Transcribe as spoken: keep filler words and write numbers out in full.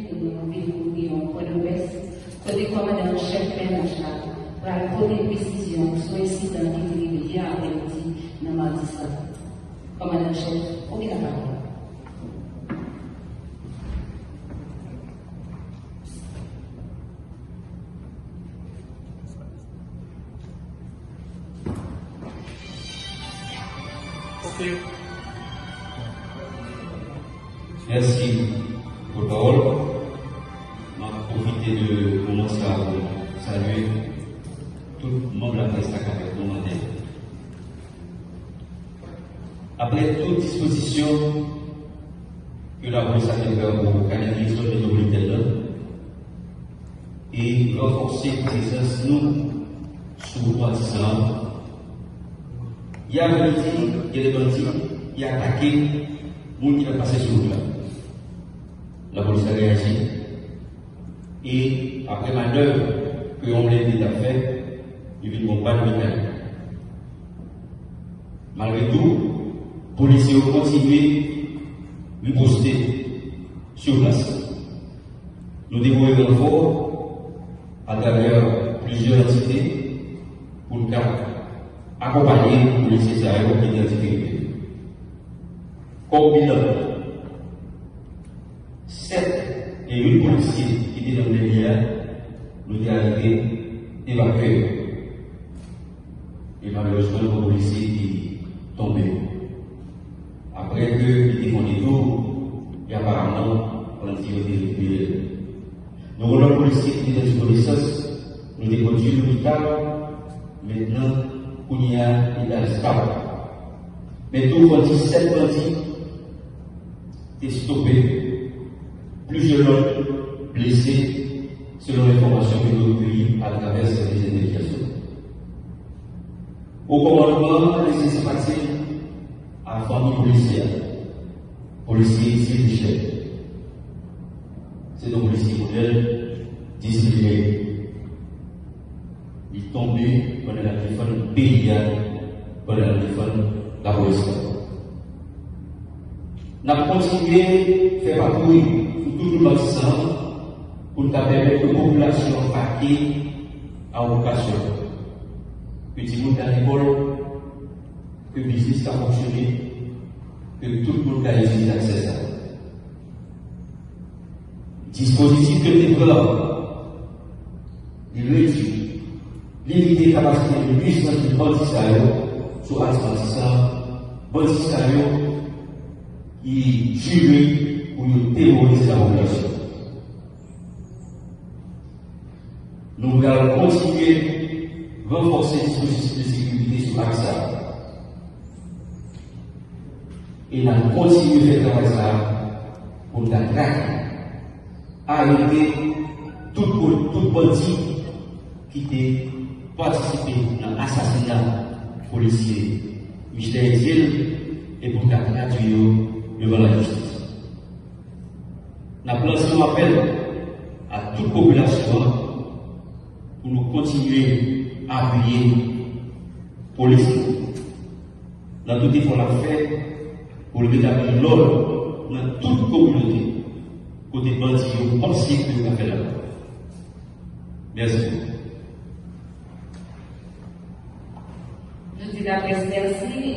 Pou nou vin kouvri yon pwen de près kote kòmandan an chèf P N H la pral pote presizyon sou ensidan ki te rive yè aprèmidi nan Matisan. Kòmandan an chèf, ou gen lapawòl. Ok. Mèsi, pòtpawòl. M ap pwofite de moman sa a pou salye tout manm laprès la k avèk nou maten. Apre tout dispozisyon ke lapolis la te pran pou kanalize zòn metwopolitèn nan e ranfòse prezans nou sou Matisan an, yè aprèmidi, gen de bandi ki atake moun ki t ap pase sou wout la. Lapolis la reyaji. E apre manèv ke yon blende t ap fè, li vin gon pàn mekanik. Malgre tou, polisye yo kontinye riposte sou plas. Nou te voye ranfò atravè plizyè antite pou n ka akonpaye polisye sa yo ki te an difikilte. Kòm bilan, sèt e uit polisye ki te nan blende a, nou te arive evakye yo. E malerezman, gen yon polisye ki tonbe. Apre ke li te fè yon detou, e aparaman, bandi yo te rekipere l. Nou gen yon lòt polisye ki te pèdi konesans, nou te kondui l lopital, mentnan, kounye a, li al estab. Men tou, bandi, sèt bandi te stope, plizyè lòt blese, selon enfòmasyon ke nou rekiyi atravè sèvis entèlijans yo. O kòmandman, lese senpati a fanmi polisye a, polisye Etienne Michel. Se yon polisye modèl, disiplinen. Li tonbe pandan l ap defann peyi a, pandan l ap defann lapolis la. N ap kontinye fè patwouy sou tout wout Matisan an pou n ka pèmèt ke popilasyon an vake a okipasyon, ke timoun ka lekòl, ke biznis ka fonksyone, ke tout moun ka itilize aksè sa a. Dispozitif ke l te pran, li redui, limite kapasite de nuizans de bandi sa yo sou aks Matisan an, bandi sa yo ki jire pou yo teworize lapopilasyon. Nou pral kontinye ranfòse dispozitif de sekirite sou aks sa a. E n ap kontinye fè travay sa a pou n ka trake, arete tout, tout bandi ki te patisipe nan asasina polisye Michelet Etienne e pou n ka tradui yo devan lajistis. N ap lanse yon apèl a tout popilasyon an pou nou kontinye apiye polis nou nan tout efò l ap fè pou l retabli lòd nan tout kominote kote bandi yo panse ke yo ka fè lakou. Mèsi. Nou di laprès mèsi.